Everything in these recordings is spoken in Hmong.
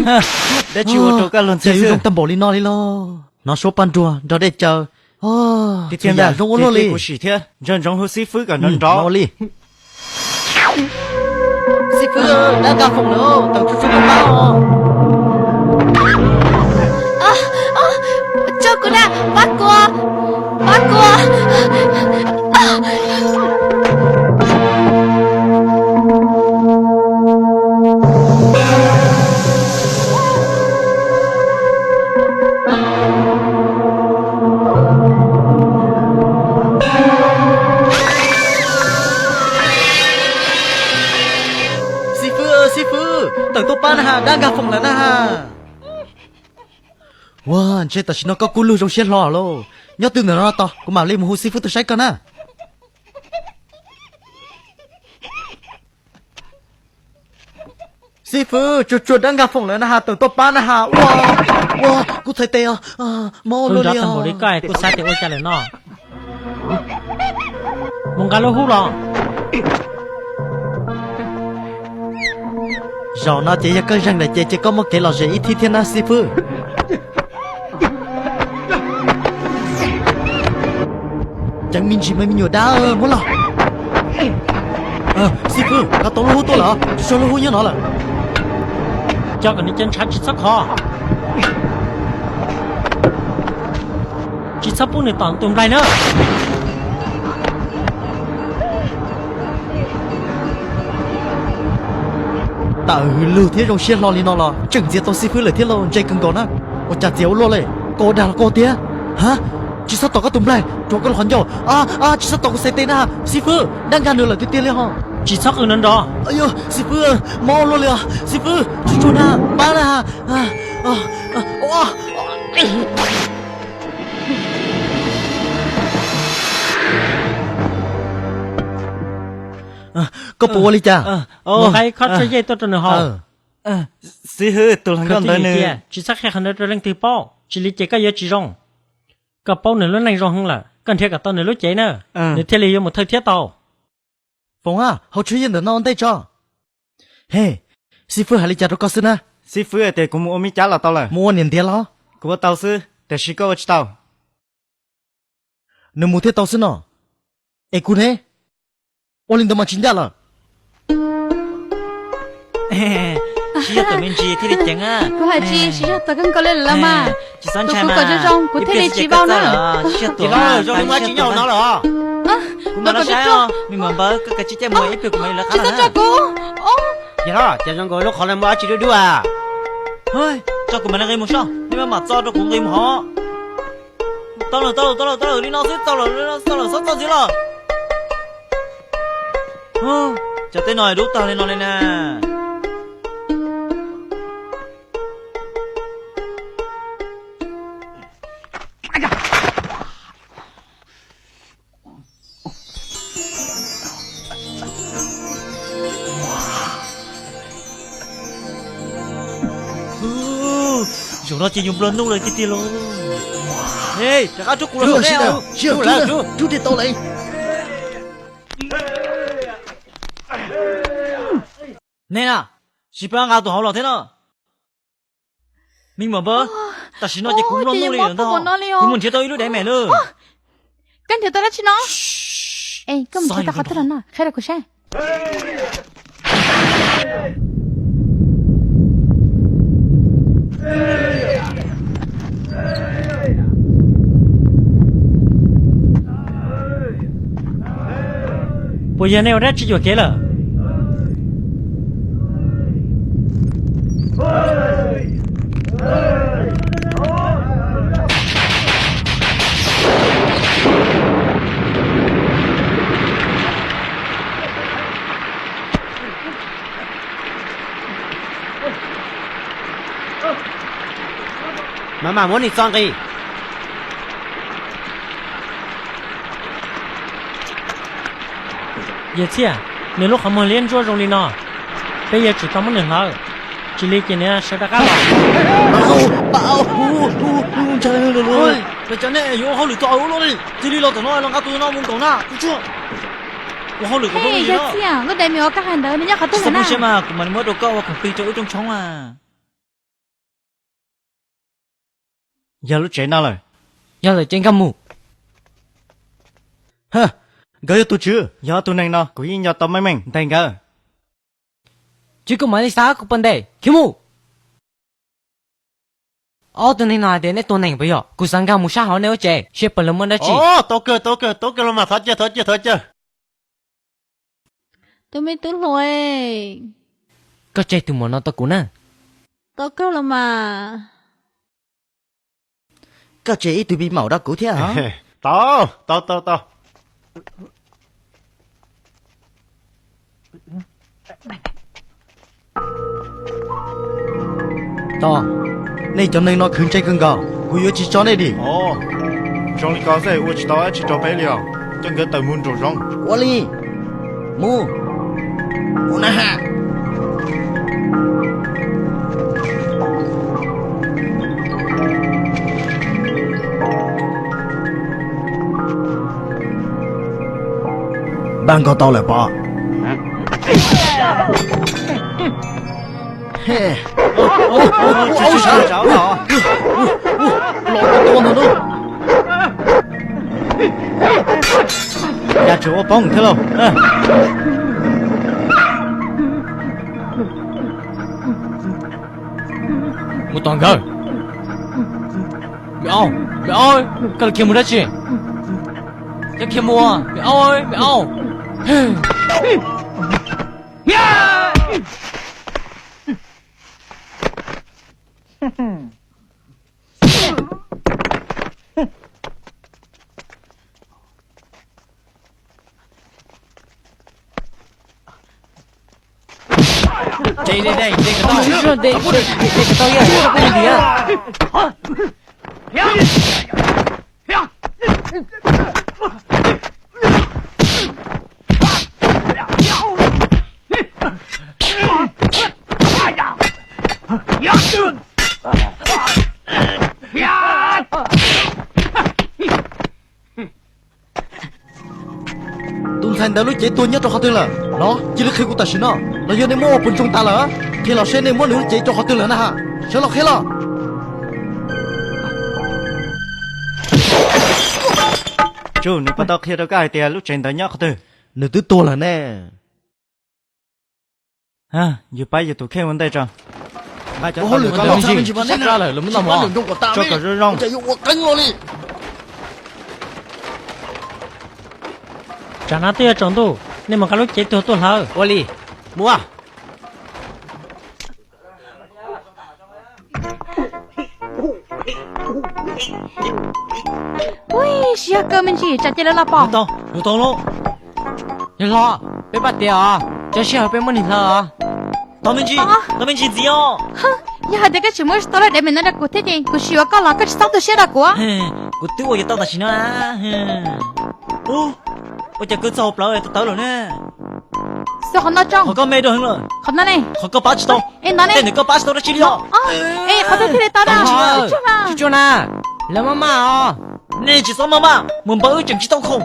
Dab tsi ua rau koj luag ntxhi xwb? Zoo tag npaum li no li los? Hnov suab paj nruag nrog dej caw. Tiag tiag ntag, zoo ua luaj li. Kuv sim thiab, nco ntsoov hu xib fwb kom nrov nrov li. Xib fwb, dab nkag foom lawm, tawm tsug tsug pab os. Tso kuv na, pab kuv, pab kuv. Xib fwb, xib fwb, tawm tuaj pab na has, dab nkag foom lawm na has. Ua, ntshe tam sim no koj kuj lug zoo siab hlo lauj. Nyob twj ntawm no tos, kuv mam li mus hu xib fwb tuaj saib koj na. Xib fwb, tsuag tsuag dab nkag foom lawm na has, tawm tuaj pab na has. Ua, ua, kuv txhais tes os, mob ua luaj li os. Kuj xav tias ua cas lawm no. Mus nqa lub hub los. Zaum no ces yog koj zeeg lawm ces cia koj muaj kev lom zem ib thib thiab na xib fwb. Ceev me ntsis mas me nyuam dab, muab los. Xib fwb, nqa tau lub hub tuaj lawm, tsuag tsuag lub hub nyob no lawm. Coj kom nws ceev ntshav tsis txhob khov. Tsis txhob pub nws tom tus nplaig na. Tawm lug thiab zoo siab hlo li no los tseem ntxias tau xib fwb lawm thiab lauj, ntse kawg nkaus na. Ua cas txias ua luaj li, koj ua dag los koj tiag? Ha, tsis txhob tom koj tus nplaig, rhuav koj lub qhov ncauj. Tsis txhob tom kuv xaiv tes na, xib fwb, dab nkag nws lawm tiag tiag li ho. Tsis txhob qw nrov nrov. Xib fwb, mob ua luaj li os, xib fwb, tsuag tsuag na, pab na. Koj puas ua li cas? Mus nqa ib khob tshuaj yej tuaj rau nws haus. Xib fwb, tus hluas nkauj ntawd nws, tsis txhob qhia qhov ntawd rau leej twg paub, tsis li ces koj yuav tsis zoo. Koj paub nws lub neej zoo heev lawm, koj nrhiav kom tau nws lub cev na, nws thiaj li yuav mus thawj thiab tau. Foom a, hau tshuaj yej ntawm no ua ntej tso. He, xib fwb hais li cas rau koj xwb na? Xib fwb hais tias kuv mus ua me cab los tau lawm. Mus ua niam ntiav los? Kuv ua tau xwb, tiam sis koj ua tsis tau. Nws mus thiaj tau xwb no. Es kuv ne? Ua li ntawd mas tsis ncaj lawm. Tsis yog tuam me ntsis thiaj li ceev. Kuv hais tsis, tsis yog tuam kawg nkaus li lawm mas. Tsis txhob ntshai mas, kuv kom zoo zoo kuv thiaj li tsis vau na. Ces los zoo li muaj dab tsi nyob hauv no lawm. Kuv mam los saib os, me muam npawg, koj kav tsij caij mus ib pliag kuv mam li lawv qab los na. Tsis txhob tso kuv. Ces los cas zoo nkaus lub qhov no muaj dab tsi dub dub a. Tso kuv mam li nqis mus soj, nej maj mam txo rau kuv nqis mus hov. Tau lawm, tau lawm, tau lawm, tau lawm, li no xwb tau lawm, li no tau lawm, txhob txo ntxiv los. Cov teb no dub tag li no li na. Zaum no ces yus nplua nuj lawm tiag tiag lauj. Rov qab rub kuv los saum nej. Rub, rub, rub tau lawm. Nej na, tsis pab nqa tus hauv los thiab no. Me muam npawg, tam sim no ces kuv nplua nuj li lawm ntag. Kuv mus nrhiav tau ib lub daim mem lawm. Koj nrhiav tau dab tsi no? Koj mus nrhiav tau qhov twg los no, qhia rau kuv saib. Puas yog nej ua dab tsi yuam kev lawm? Maj mam muab nws txo nqis. Yawg Txhiaj, nws lub qhov muag liab ntsuab zoo li no, peb yuav tsum tau muab nws hlawv, tsis li ces nws sawv rov qab los. Pab, pab, ntshai lawm. Peb cov nej yuav ua hauj lwm txog ua luaj li, cia li los tom no los nqa tus no mus nkaum na, tus tshuaj. Ua hauj lwm kom zoo li no. Yawg Txhiaj, lub daim mem uas koj hais ntawd nws nyob qhov twg lawm na? Tsis muaj siab mas, kuv mam li muab rau koj ua khoom plig rau wb rooj tshoob na. Yog lub tsev no lawm. Yog lawm ces nkag mus. Nkawd yog tus tswv, yog ob tug neeg no kuv yeej nco tau meej meej, ntes nkawd. Tsis, kuv mam li xav kuv puas ntes, khiav mus. Ob tug neeg no hais tias nej tua neeg puas yog? Kuv xav nkag mus sab hauv nej lub tsev seb puas muaj dab tsi. Tau kawg, tau kawg, tau kawg los mas, thov caw, thov caw, thov caw. Tus me tub hluas, koj tseg tus muam no rau kuv na. Tau kawg los mas. Koj tseg ib tug me maum rau kuv thiab. Tau, tau, tau, tau. Tau, nej cov neeg no khwv ntsej kawg nkaus, kuv yuav tsis tso nej dim. Zoo li ko xwb ua tsis tau dab tsi rau peb li os. Coj nkawd tawm mus nraum zoov. Ua li, mus, mus na ha. Npaj nkoj tau lawm pov. Los tua ntag na. Cas tseem ua poob thiab lauj. Mus tom nkawd. Me aub, me aub, koj los khiav mus dab tsi? Koj khiav mus, me aub, me aub. Tus ntxhais ntawd lub cev tuag nyob rau qhov twg lawm? No, cia li qhia kuv tam sim no, los yog nej muab ua puas ntsoog tas lawm? Qhia los seb nej muab nws lub cev rau qhov twg lawm na ha. Sawv los qhia los. Tsuj, nws puas tau qhia rau koj hais tias lub tsev ntawd nyob qhov twg? Nws twb tuag lawm ne. Yus pab yus tus kheej ua ntej tso. Nqa cov tau lawm, lawv muab noj mov, tso kom zoo zoo. Tsam no twb yuav tsaus ntuj, nej mus nqa lub cev tuag tuaj hlawv. Ua li, mus. Ua, siab kawg me ntsis, tsam ces lawv los pom. Yog hlo, peb pab tias os, tso sij hawm peb muab nws hlawv os. Tau me ntsis, tau me ntsis ntxiv os. Yog hais tias koj tsis muab tau lub dev me no rau kuv thiab ces kuv tsis yuav koj los koj tsis txhob tu siab rau kuv. Kuv twb ua yuav tau tam sim no. Ua cas koj txog hauv plawv tawv tawv lawm ne? Xyov qhov no tso. Qhov koj me dua heev lawm. Qhov no ne? Qhov koj pab tsis tau. Es no ne? Tej ntawd koj pab tsis tau dab tsi li os. Es qhov twg thiaj li tau na? Tsis tsuag na, lawv maj maj os. Nej tsis txhob maj maj, mus npawg wb tseem tsis tau khoom.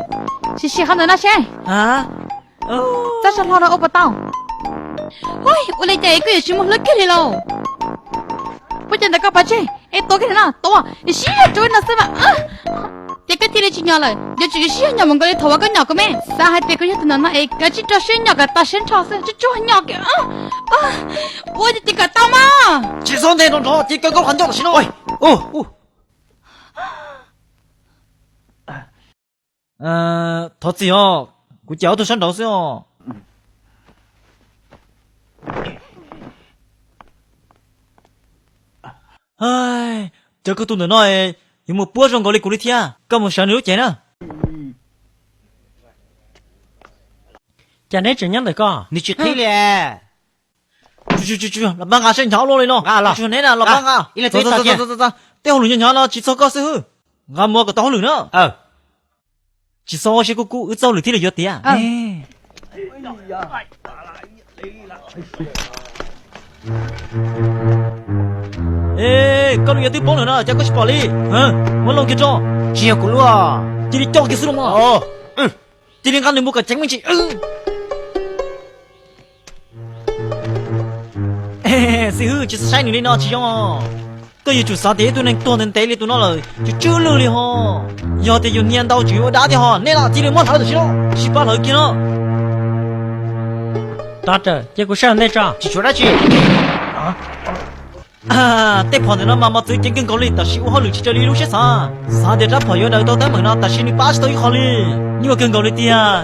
Sim sim qhov ntawm no seb. Txoj saw hlo no ua puas tau? Ua li cas es koj yuav tsis muaj hlwb kiag li lauj? Ua cas ntawm koj pov tseg es tuav kiag no tuav, sib zog rau no xwb mas. Ces koj thiaj li tsis nyom lawm, yuav tsum sib zog nyom mus nkaus li thaum uas koj nyom kuv me. Xav hais tias kuv yog tus ntawm no es kav tsij rau siab nyom kom tas siab nrho xwb, tsuag tsuag nyom kiag. Ua ces kom tau mas. Tsis txhob nthe nrov nrov, ces kaw koj qhov ncauj tam sim no. Thov txim os, kuv ces ob tug sab nraud xwb os. Cov koj tus ntawm no yuav mus puab zoo nkaus li kuv li thiab, koj mus sawv nws lub cev na. Cas neb tseem nyob ntawm ko? Nws tsis qhib li. Los pab nqa saib, hnyav luaj li no. Tsuas neb na, los pab nqa. Tej hauj lwm nyob hnyav no tsis txog koj xwb hwb. Nqa mus kom tau hauj lwm na. Tsis txhob ua siab kub kub, wb txoj hauj lwm thiaj li yuav tiav. Koj lub yawg twb poob lawm no, cas koj tsis pom li? Muab loo kiag tso. Tsis yog kuv lub. Cia li coj kiag xwb los mas. Cia li nqa nws mus kom ceev me ntsis. Xib hwb, tsis txhob saib nws li no tsis zoo. Koj yuav tsum xav tias ib tug neeg tuag ntev ntev li tus no lawm tsis tsw lwj li ho. Yog tias yus hnia ntau tseem yuav ua dab thiab ho, nej los cia li muab hlawv tam sim no, cia li pab hlawv kiag no. Tab sis cia kuv saib ntej tso, tsis tshuav dab tsi. Tej phom ntawm no mas mos txwv ceev kawg nkaus li, tab sis ua hauj lwm tsis raws li lub siab xav. Xav tias rab phom yuav daws tau teeb meem no, tab sis nws pab tsis tau ib qho li. Nyuaj kawg nkaus li tiag.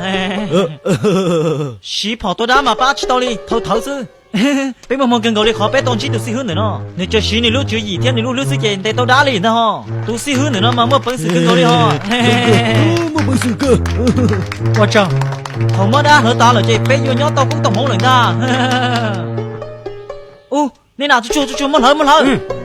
Siv phom tua dab mas pab tsis tau li, thawv thawv xwb. Peb muaj hmoo kawg nkaus li qhov peb tau ntsib tus xib hwb ntawm no. Nws tseem siv nws lub tswv yim thiab nws lub hlwb xwb ces ntes tau dab li ntag ho. Tus xib hwb ntawm no mas muaj peev xwm kawg nkaus li ho. Muaj peev xwm kawg. Ua tsaug. Thaum muab dab hlawv tas lawm ces peb yuav nyob tau koob tau hmoov lawm ntag. Ub, nej na, tsuj tsuag tsuj tsuag, muab hlawv, muab hlawv.